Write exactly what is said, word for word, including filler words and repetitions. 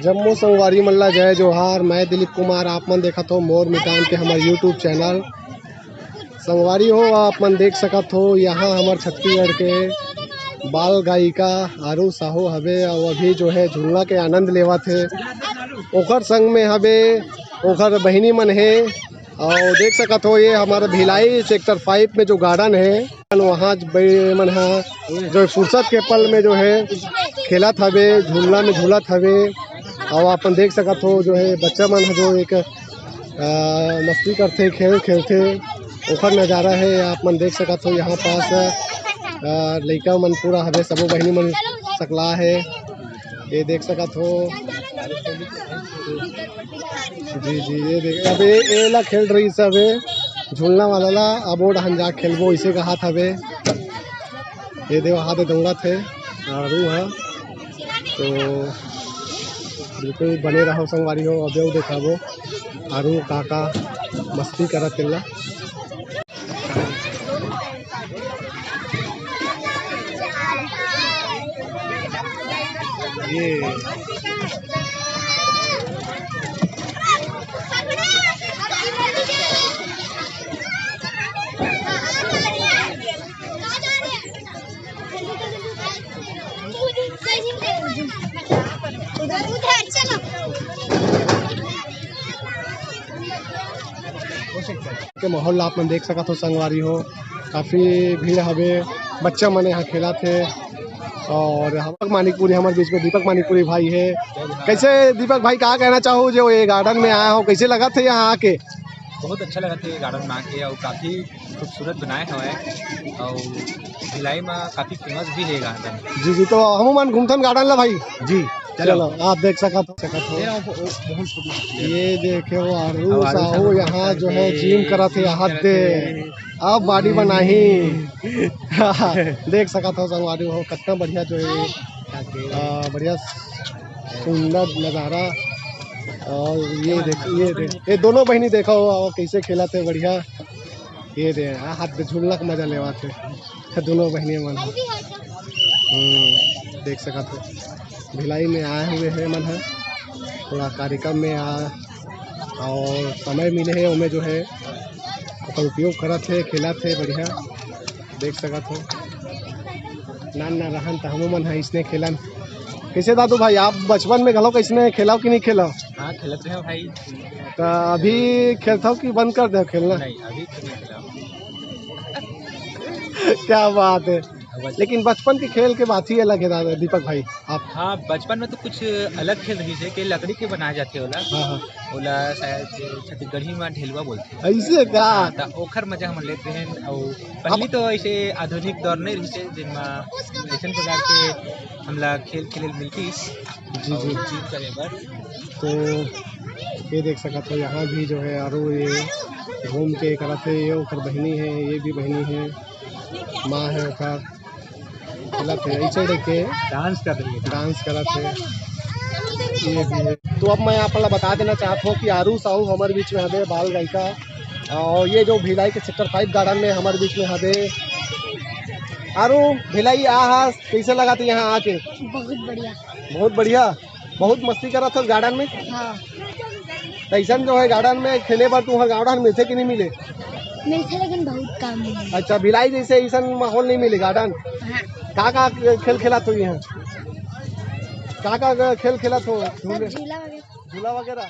जम्मो संगवारी मन ला जय जोहार। मैं दिलीप कुमार, आप मन देखत हो मोर मितान के हमर YouTube चैनल। संगवारी हो, आप मन देख सकत हो, यहाँ हमर छत्तीसगढ़ के बाल गायिका आरू साहू हवे, अउ अभी जो है झूलना के आनंद लेवत हे। ओकर संग में हवे ओकर बहिनी मन हे, अउ देख सकत हो, ये हमर भिलाई सेक्टर फाइव में जो गार्डन हे, वहाँ ज-, बे-, मन ह जो फुर्सत के पल में जो है खेलत हवे, झूलना में झूलत हवे, अउ अपन देख सकत हो जो है बच्चा मन ह जो एक, अ, मस्ती करथे, खेल खेलथे, ओकर नजारा है। आप मन देख सकत हो यहाँ पास, अ, लइका मन पूरा हवे, सबो बहिनी मन सकला है, ये देख सकत हो। जी, जी, ये देख, अब ये, ये ला खेल रही सब, ये झूलना वाला ला, अब वो डहन जा खेलबो, इसे कहा था बे। ये देव हाथ दौड़त है आरू हा, तो बिल्कुल बने रहो संगवारी हो, अब वो देखाबो आरू का का मस्ती करत तेला। ये के माहौल ला आप मन देख सकत हो संगवारी हो, काफी भीड़ हवे, बच्चा मन यहाँ खेलत हे। और हम मानिकपुरी हमारे बीच में दीपक मानिकपुरी भाई है। कैसे दीपक भाई, का कहना चाहो जो ये गार्डन में आया हो, कैसे लगा थे यहाँ आके? बहुत अच्छा लगा थे गार्डन में आके, और काफी खूबसूरत बनाए हुए हैं, और भिलाई में काफी फेमस भी है गार्डन। जी, जी, तो हम मन घूमथन गार्डन ला भाई। जी, चलो। चलो, आप देख सकत हो, सकत हो। ये देखो, आरू साहू यहाँ जो है जिम करत हे, हाथ दे, अब बॉडी बनाही। देख सकत हो संगवारी हो, कितना बढ़िया जो है, आ, बढ़िया सुंदर नजारा। और ये देख, ये देख, ये दोनों बहिनी देखो, कैसे खेलत हे, बढ़िया। ये दे, आ, हाथ दे झूलना के मजा लेवत हे दोनों बहिनी मन। हम्म, देख सकत हो, भिलाई में आए हुए हैं मन है, थोड़ा कार्यक्रम में आ, और समय मिले है, ओमे जो है ओकर उपयोग करत हे, खेलत हे, बढ़िया देख सकत हो। नान ना रहन त हमू मन है इसने खेलन। कैसे दादू भाई, आप बचपन में घलो कैसने खेलाव कि नहीं खेलाव? हाँ, खेलत रहे भाई। तो अभी खेलथव कि बंद कर दे खेलना? नहीं, अभी तो नहीं खेला। क्या बात है। लेकिन बचपन के खेल के बात ही अलग है दादा दीपक भाई। आप हाँ, बचपन में तो कुछ अलग खेल रहिस हे कि लकड़ी के बनाए जाथे ओला। हाँ, हाँ। ओला शायद छत्तीसगढ़ी में ढेलवा बोलथे। ऐसे का? हाँ, त ओखर मजा हम लेते हैं। और पहली तो ऐसे आधुनिक दौर नहीं रहिस हे, जिनमा ऐसन प्रकार के हमला खेल खेले मिलतीस। जी, जी। और जीत करे बर। तो ये देख सकत हो, यहाँ भी जो है आरो ये घूम के करत हे, ये ओकर बहिनी है, ये भी बहिनी है, माँ है ओकर, खेलत है, ऐसे देख के डांस कर रही है। डांस करत है, ये भी है। तो अब मैं आप ला बता देना चाहत हूँ कि आरू साहू हमारे बीच में हवे, बाल गायिका, और ये जो भिलाई के सेक्टर फाइव गार्डन में हमारे बीच में हवे। आरू, भिलाई आ हा, कैसे लगा थे यहाँ आके? बहुत बढ़िया। बहुत बढ़िया। बहुत मस्ती करत हस गार्डन में? हाँ। त अइसन जो है गार्डन में खेले बर तुहर गाँव डहर मिलथे कि नहीं मिले? मिलथे, लेकिन बहुत कम मिले। अच्छा, भिलाई जैसे अइसन माहौल नहीं मिले गार्डन? हाँ। का का खेल खेलत हो यहाँ? का का खेल खेलत हो? सब झूले, झूला वगैरह। झूला वगैरह?